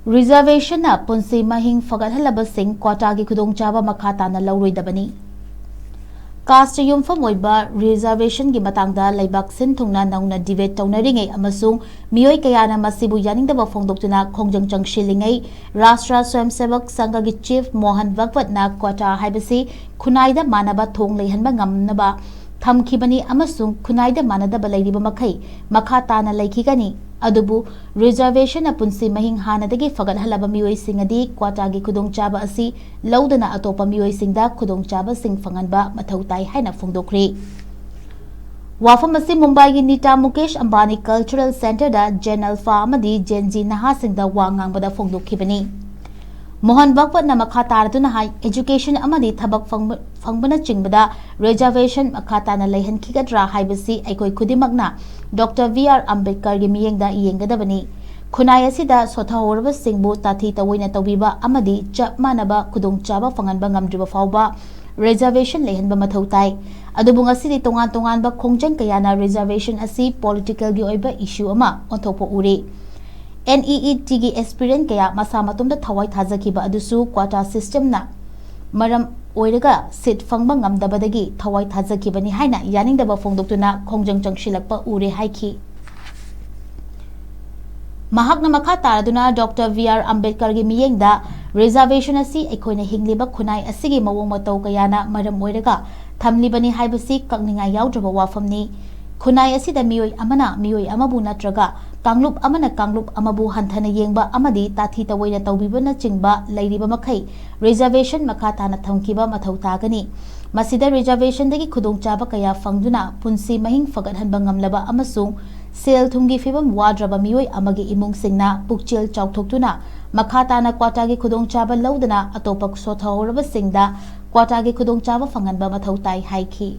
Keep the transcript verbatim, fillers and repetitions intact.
Reservationꯅ ꯄꯨꯟꯁꯤ ꯃꯍꯤꯡ ꯐꯒꯠꯍꯜꯂꯕꯁꯤꯡ quotaꯒꯤ ꯈꯨꯗꯣꯡꯆꯥꯕ ꯃꯈꯥ ꯇꯥꯅ ꯂꯧꯔꯣꯏꯗꯕꯅꯤ꯫ Casteꯇ ꯌꯨꯝꯐꯝ ꯑꯣꯏꯕ reservationꯒꯤ ꯃꯇꯥꯡꯗ ꯂꯩꯕꯥꯛ ꯁꯤꯟ ꯊꯨꯡꯅ ꯅꯧꯅ debate ꯇꯧꯅꯔꯤꯉꯩ ꯑꯃꯁꯨꯡ ꯃꯤꯑꯣꯏ ꯀꯌꯥꯅ ꯃꯁꯤꯕꯨ ꯌꯥꯅꯤꯡꯗꯕ ꯐꯣꯡꯗꯣꯛꯇꯨꯅ ꯈꯣꯡꯖꯪ ꯆꯪꯁꯤꯜꯂꯤꯉꯩ, ꯔꯥꯁꯇ꯭ꯔ ꯁ꯭ꯋꯌꯝꯁꯦꯕꯛ ꯁꯪꯘꯒꯤ chief ꯃꯣꯍꯟ ꯚꯒꯋꯠꯅ quota ꯍꯥꯏꯕꯁꯤ ꯈꯨꯟꯅꯥꯏꯗ ꯃꯥꯟꯅꯕ ꯊꯣꯡ ꯂꯩꯍꯟꯕ ꯉꯝꯅꯕ ꯊꯝꯈꯤꯕꯅꯤ ꯑꯃꯁꯨꯡ ꯈꯨꯟꯅꯥꯏꯗ ꯃꯥꯟꯅꯗꯕ ꯂꯩꯔꯤꯕ ꯃꯈꯩ ꯃꯈꯥ ꯇꯥꯅ ꯂꯩꯈꯤꯒꯅꯤ꯫ ꯑꯗꯨꯕꯨ reservationꯅ ꯄꯨꯟꯁꯤ ꯃꯍꯤꯡ ꯍꯥꯟꯅꯗꯒꯤ ꯐꯒꯠꯍꯜꯂꯕ ꯃꯤꯑꯣꯏꯁꯤꯡ ꯑꯗꯤ quotaꯒꯤ ꯈꯨꯗꯣꯡꯆꯥꯕ ꯑꯁꯤ ꯂꯧꯗꯅ ꯑꯇꯣꯞꯄ ꯃꯤꯑꯣꯏꯁꯤꯡꯗ ꯈꯨꯗꯣꯡꯆꯥꯕꯁꯤꯡ ꯐꯪꯍꯟꯕ ꯃꯊꯧ ꯇꯥꯏ ꯍꯥꯏꯅ ꯐꯣꯡꯗꯣꯛꯈ꯭ꯔꯤ꯫ ꯋꯥꯐꯝ ꯑꯁꯤ ꯃꯨꯝꯕꯥꯏꯒꯤ Nita Mukesh Ambani Cultural Centreꯗ Gen Alpha ꯑꯃꯗꯤ Gen Z ꯅꯍꯥꯁꯤꯡꯗ ꯋꯥ ꯉꯥꯡꯕꯗ ꯐꯣꯡꯗꯣꯛꯈꯤꯕꯅꯤ꯫ ꯃꯣꯍꯟ ꯚꯒꯋꯠꯅ ꯃꯈꯥ ꯇꯥꯔꯗꯨꯅ ꯍꯥꯏ, education ꯑꯃꯗꯤ ꯊꯕꯛ ꯐꯪꯕ-, ꯐꯪꯕꯅꯆꯤꯡꯕꯗ reservation ꯃꯈꯥ ꯇꯥꯅ ꯂꯩꯍꯟꯈꯤꯒꯗ꯭ꯔꯥ ꯍꯥꯏꯕꯁꯤ ꯑꯩꯈꯣꯏ ꯈꯨꯗꯤꯡꯃꯛꯅ Doctor V R ꯑꯝꯕꯦꯗꯀꯔꯒꯤ ꯃꯤꯠꯌꯦꯡꯗ ꯌꯦꯡꯒꯗꯕꯅꯤ꯫ ꯈꯨꯟꯅꯥꯏ ꯑꯁꯤꯗ ꯁꯣꯊꯍꯧꯔꯕꯁꯤꯡꯕꯨ ꯇꯥꯊꯤ ꯇꯧꯑꯣꯏꯅ ꯇꯧꯕꯤꯕ ꯑꯃꯗꯤ ꯆꯞ ꯃꯥꯟꯅꯕ ꯈꯨꯗꯣꯡꯆꯥꯕ ꯐꯪꯍꯟꯕ ꯉꯝꯗ꯭ꯔꯤꯕ ꯐꯥꯎꯕ reservation ꯂꯩꯍꯟꯕ ꯃꯊꯧ ꯇꯥꯏ꯫ ꯑꯗꯨꯕꯨ ꯉꯁꯤꯗꯤ ꯇꯣꯉꯥꯟ ꯇꯣꯉꯥꯟꯕ ꯈꯣꯡꯖꯪ ꯀꯌꯥꯅ reservation ꯑꯁꯤ politicalꯒꯤ ꯑꯣꯏꯕ issue ꯑꯃ ꯑꯣꯟꯊꯣꯛꯄ ꯎꯔꯦ꯫ NEETꯒꯤ aspirant ꯀꯌꯥ ꯃꯁꯥ ꯃꯇꯣꯝꯇ ꯊꯋꯥꯏ ꯊꯥꯖꯈꯤꯕ ꯑꯗꯨꯁꯨ quota systemꯅ ꯃꯔꯝ ꯑꯣꯏꯔꯒ seat ꯐꯪꯕ ꯉꯝꯗꯕꯗꯒꯤ ꯊꯋꯥꯏ ꯊꯥꯖꯈꯤꯕꯅꯤ ꯍꯥꯏꯅ ꯌꯥꯅꯤꯡꯗꯕ ꯐꯣꯡꯗꯣꯛꯇꯨꯅ ꯈꯣꯡꯖꯪ ꯆꯪꯁꯤꯜꯂꯛꯄ ꯎꯔꯦ ꯍꯥꯏꯈꯤ꯫ ꯃꯍꯥꯛꯅ ꯃꯈꯥ ꯇꯥꯔꯗꯨꯅ Doctor V R ꯑꯝꯕꯦꯗꯀꯔꯒꯤ ꯃꯤꯠꯌꯦꯡꯗ reservation ꯑꯁꯤ ꯑꯩꯈꯣꯏꯅ ꯍꯤꯡꯂꯤꯕ ꯈꯨꯟꯅꯥꯏ ꯑꯁꯤꯒꯤ ꯃꯑꯣꯡ ꯃꯇꯧ ꯀꯌꯥꯅ ꯃꯔꯝ ꯑꯣꯏꯔꯒ ꯊꯝꯂꯤꯕꯅꯤ ꯍꯥꯏꯕꯁꯤ ꯀꯛꯅꯤꯡꯉꯥꯏ ꯌꯥꯎꯗ꯭ꯔꯕ ꯋꯥꯐꯝꯅꯤ꯫ ꯈꯨꯟꯅꯥꯏ ꯑꯁꯤꯗ ꯃꯤꯑꯣꯏ ꯑꯃꯅ ꯃꯤꯑꯣꯏ ꯑꯃꯕꯨ ꯅꯠꯇ꯭ꯔꯒ ꯀꯥꯡꯂꯨꯞ ꯑꯃꯅ ꯀꯥꯡꯂꯨꯞ ꯑꯃꯕꯨ ꯍꯟꯊꯅ ꯌꯦꯡꯕ ꯑꯃꯗꯤ ꯇꯥꯊꯤ ꯇꯧꯑꯣꯏꯅ ꯇꯧꯕꯤꯕꯅꯆꯤꯡꯕ ꯂꯩꯔꯤꯕ ꯃꯈꯩ reservation ꯃꯈꯥ ꯇꯥꯅ ꯊꯝꯈꯤꯕ ꯃꯊꯧ ꯇꯥꯒꯅꯤ꯫ ꯃꯁꯤꯗ reservationꯗꯒꯤ ꯈꯨꯗꯣꯡꯆꯥꯕ ꯀꯌꯥ ꯐꯪꯗꯨꯅ ꯄꯨꯟꯁꯤ ꯃꯍꯤꯡ ꯐꯒꯠꯍꯟꯕ ꯉꯝꯂꯕ ꯑꯃꯁꯨꯡ ꯁꯦꯜ ꯊꯨꯝꯒꯤ ꯐꯤꯕꯝ ꯋꯥꯗ꯭ꯔꯕ ꯃꯤꯑꯣꯏ ꯑꯃꯒꯤ ꯏꯃꯨꯡꯁꯤꯡꯅ ꯄꯨꯛꯆꯦꯜ ꯆꯥꯎꯊꯣꯛꯇꯨꯅ ꯃꯈꯥ ꯇꯥꯅ quotaꯒꯤ ꯈꯨꯗꯣꯡꯆꯥꯕ ꯂꯧꯗꯅ ꯑꯇꯣꯞꯄ ꯁꯣꯊꯍꯧꯔꯕꯁꯤꯡꯗ quotaꯒꯤ ꯈꯨꯗꯣꯡꯆꯥꯕ ꯐꯪꯍꯟꯕ ꯃꯊꯧ ꯇꯥꯏ ꯍꯥꯏꯈꯤ꯫